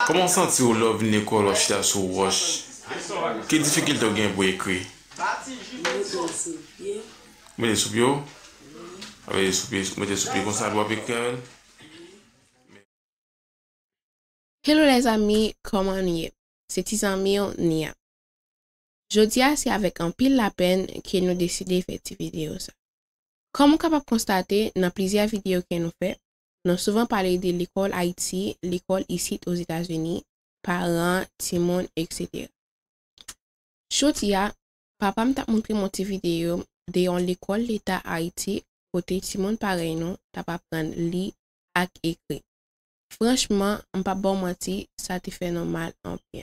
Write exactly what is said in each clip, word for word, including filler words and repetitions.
Kòman w santi w lè w vin lekòl, w ap chita sou wòch? Ki difikilte w gen pou ekri? Mete sou pye. Mete sou pye w? Mete sou pye, mete sou pye konsa, pou w ap ekri avè l. Hello lèzanmi, kòman nou ye? Se ti zanmi w, Nia. Jodi a, se avèk anpil lapèn ke nou deside fè ti videyo sa. Kòm ou kapab konstate nan plizyè videyo ke nou fè, nou souvan pale de lekòl Ayiti, lekòl isit Ozetazini, paran, timoun, etsetera. Jodi a, papa m t ap montre m yon ti videyo de yon lekòl leta Ayiti kote timoun parèy nou t ap aprann li ak ekri. Franchman, m p ap ba w manti, sa te fè nou mal anpil.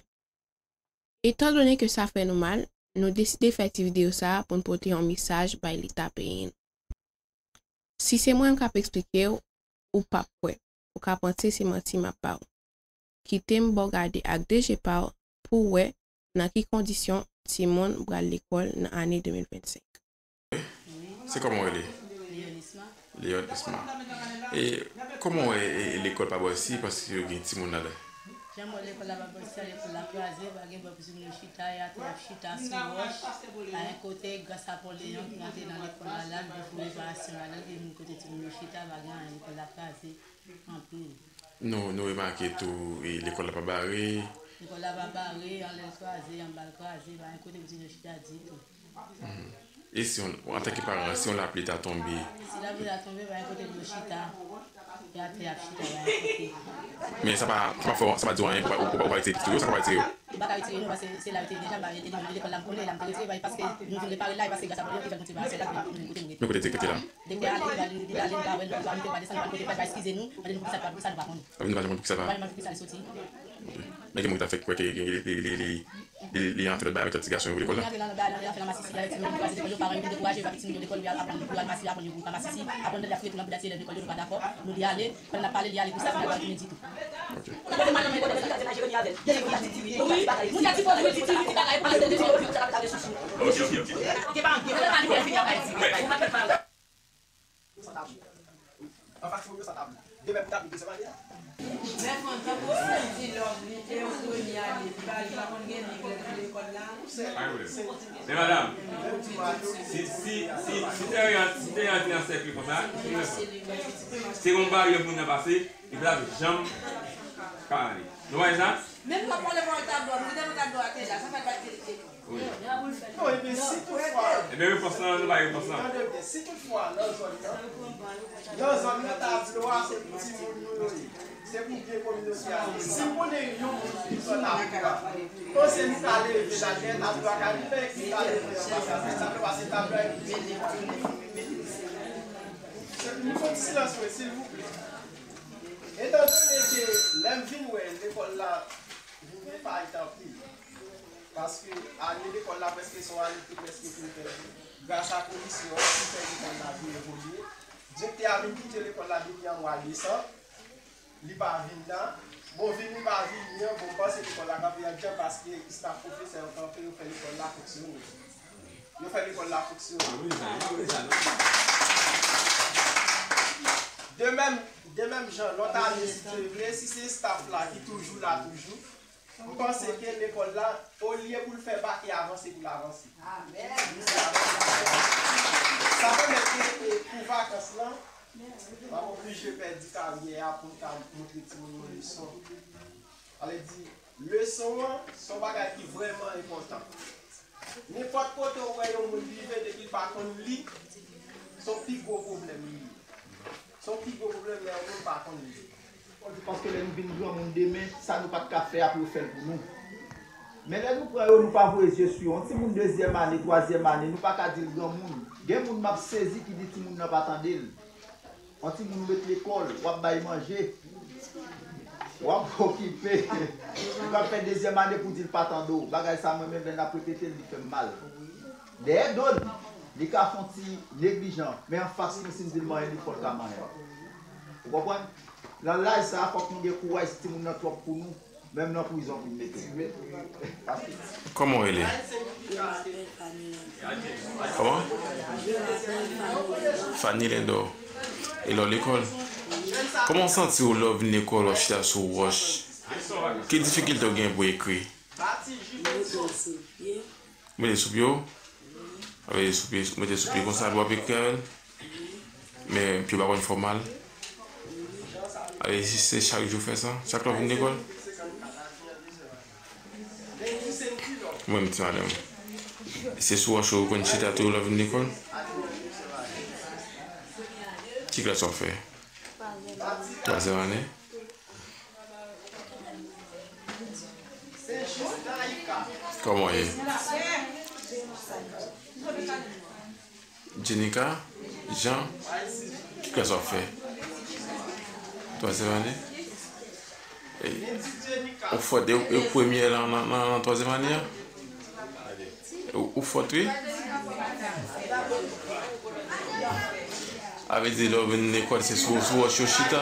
Etandone ke sa fè nou mal, nou deside fè ti videyo sa a pou n pote yon mesaj bay leta peyi nou. Si se mwen m k ap eksplike w, ou p ap kwè. Ou ka panse se manti m ap ba w. Kite m ba w gade ak de je pa w pou w wè nan ki kondisyon timoun pral lekòl nan ane de mil vennsenk. Se kòman w rele? Leonisma. Leonisma. E kòman w wè, e, e lekòl pa bò isi paske yo gen timoun ladan? Jan m wè lekòl la pa bò isi a, lekòl la kraze, pa gen bò pou timoun yo chita, e atè y ap chita sou wòch. Pa gen kote, gras a Pòl Leyon ki rantre nan lekòl la, la, li vin fè reparasyon ladan, li vin kote timoun yo chita, pa gen anyen, lekòl la kraze anpil. Nou, nou remake tou, e, lekòl la pa bare. Lekòl la pa bare, anlè l kraze, anba l kraze, pa gen kote pou timoun yo chita ditou. E si yon, antanke paran, si yon lapli ta tonbe? Si lapli ta tonbe, pa gen kote pou yo chita. E atè y ap chita, pa gen kote. Men sa pa, sa pa fè, sa pa di w anyen, ou pa, ou pa, ou pa retire pitit ou yo, sa pa retire yo? M pa ka retire yo non, paske se la yo te ye deja, m pa rete nan lekòl la, m konnen la, m te retire, paske nou vin repare l la, e paske gras a Bondye ki fè l kontinye pase la, nou kote nou rete. Men kote direktè te la? Direktè ale, li ale, li ale, li pa wè nou, li pa monte, li pa desann, li pa monte, li pa eskize nou, mande nou poukisa l pa, poukisa nou pa konn li. Li pa vin nou mande poukisa l pa. Li pa vin mande poukisa l soti. Men gen moun ki ta fè kwè ke li, li, li, li, li, li antre lòt bagay avèk lòt ti gason yo pou lekòl la. Li antre nan lòt bagay, li antre nan masisi, li antre nan masisi, yo, paran yo vin dekouraje, yo pa kite timoun yo lekòl, yo al aprann, yo al masisi, aprann yo pou yo ka masisi, aprann yo pou yo al masisi, elèv lekòl yo, nou pa dakò, nou di ale, pandan n ap pale, li ale konsa, li pa di anyen ditou. Ok. Moun sa ti poze ti ti ti bagay, pandan se de yo. Gen pa gen pa li fè fini ap di. Sa tabou. Anfas moun yo sa tabou. Demen pou tabou desann ale a. Men fanm, tankou Sandy Love, li te yon premye ale, li pa, li pa konn gen nèg lè l te lekòl la. Men madanm, si, si, si, si te yon, si te yon ti nan sèk li konsa, se yon baryè pou moun nan pase, li pa t ap janm ka ale. Nou wè sa? Menm lè w pale pou yon tablo, nou te nan tablo a te la, sa fè l pa t vin lekòl. Wi. Non, ebyen, si toutfwa, ebyen, repons lan, nou bay repons lan. Tande byen, si toutfwa, nan zòn nan, nan zòn nan, tablo a, se pou timoun nou yo ye. Se pou byen kominote a. Si w konnen yon moun ki pran tablo a, panse nou ka leve la, dèyè tablo a ka rive, epi ka leve anba sa, sa fè pase tablo a, epi se pou nou fè ti silans, wi, silvouplè. Etandone ke lè m vin wè lekòl la, vin gen fayit anpil. Paske ane lekòl la prèske se yon ane ki prèske fin pèdi. Gras a komisyon an ki fè lekòl la vin evolye. Direktè a vin kite lekòl la depi an mwa desanm. Li pa vin la. Bon, vin li pa vini an, bon, m panse lekòl la kanpe an djanm paske estaf pwofesè yo kanpe, yo fè lekòl la fonksyone. Yo fè lekòl la fonksyone. De menm, de menm jan, lòt ane, si Dye vle, si se estaf la ki toujou la toujou, m panse ke lekòl la, olye pou l fè bak, e avanse pou l avanse. Amèn. Sa pèmèt ke, e, pou vakans lan, m ap oblije pèdi karyè a pou m ka montre timoun yo leson. Sa vle di, leson an, se yon bagay ki vrèman enpòtan. Nenpòt kote w wè yon moun rive, depi l pa konn li, se yon pi gwo pwoblèm li ye. Se yon pi gwo pwoblèm lè yon moun pa konn li. Paske lè nou vin granmoun demen, sa nou pa t ka fè a pou yo fè l pou nou. Men lè nou pran yo, nou pa voye zye sou yo. Yon timoun dezyèm ane, twazyèm ane, nou pa ka di l granmoun. Gen moun m ap sezi ki di timoun nan pa tande l. Yon timoun ou met lekòl, w ap bay manje, w ap okipe. Ou ka fè dezyèm ane pou di l pa tande w. Bagay sa, mwen menm, lè n ap repete l, li fè m mal. Dèyè do l, li ka fè yon ti neglijan, men anfas mwen, si m di l manyen, li fò l ka manyen. Ou konprann? Nan laj sa a, fòk nou gen kouraj, si timoun nan twòp pou nou, menm nan prizon pou n mete l. Paske kòman w rele? Kòman? Fanny Lindor. E lè w lekòl? Kòman w santi w lè w vin lekòl, w ap chita sou wòch? Ki difikilte w gen pou ekri? Mete sou pye w. Mete sou pye, mete sou pye konsa pou w ap ekri avè l. Men pye w pa konn fè w mal. Ale, si se chak jou fè sa, chak lè w vin lekòl. Mwen, m ti madanm. Se sou wòch ou konn chita tou lè w vin lekòl? Ki klas w ap fè? Twazyèm ane? Kòman w ye? Jenika? Jan? Ki klas w ap fè? Twazyèm ane? E, ou fòt, e, e premye nan, nan, nan, nan twazyèm ane a? Ou, ou fòt, wi. A vle di, lè w vin lekòl, se sou, sou wòch yo chita.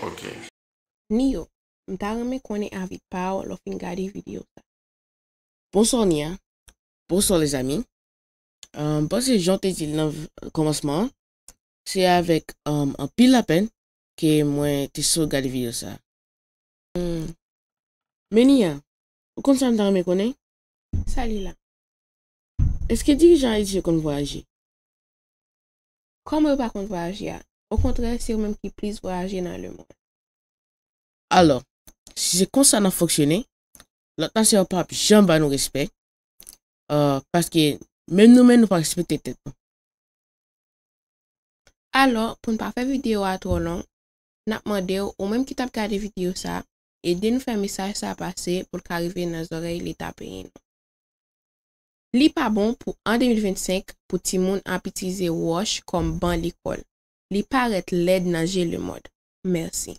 Ok. Nio, m ta renmen konnen avi pa w lè w fin gade videyo sa. Bonswa, Nia. Bonswa, lezanmi. M panse jan w te di l nan v-, kòmansman an, se avèk, um, anpil lapenn ke mwen te sot gade videyo sa. Hmm. Men Nia, ou konn sa m ta renmen konnen? Sa li la? Èske dirijan Ayiti yo konn vwayaje? Kòman yo pa konn vwayaje a? Okontrè, se yo menm ki plis vwayaje nan lemonn. Alò, si se konsa n ap fonksyone, lòt nasyon yo p ap janm ba nou respè, uh, paske menm nou menm nou pa respekte tèt nou. Alò, pou n pa fè videyo a twò long, n ap mande w, ou menm ki t ap gade videyo sa, ede n fè mesaj sa pase pou l ka rive nan zòrèy Leta peyi nou. Li pa bon pou an de mil vennsenk pou timoun ap itilize wòch kòm ban lekòl. Li parèt lèd nan je lemond. Mèsi.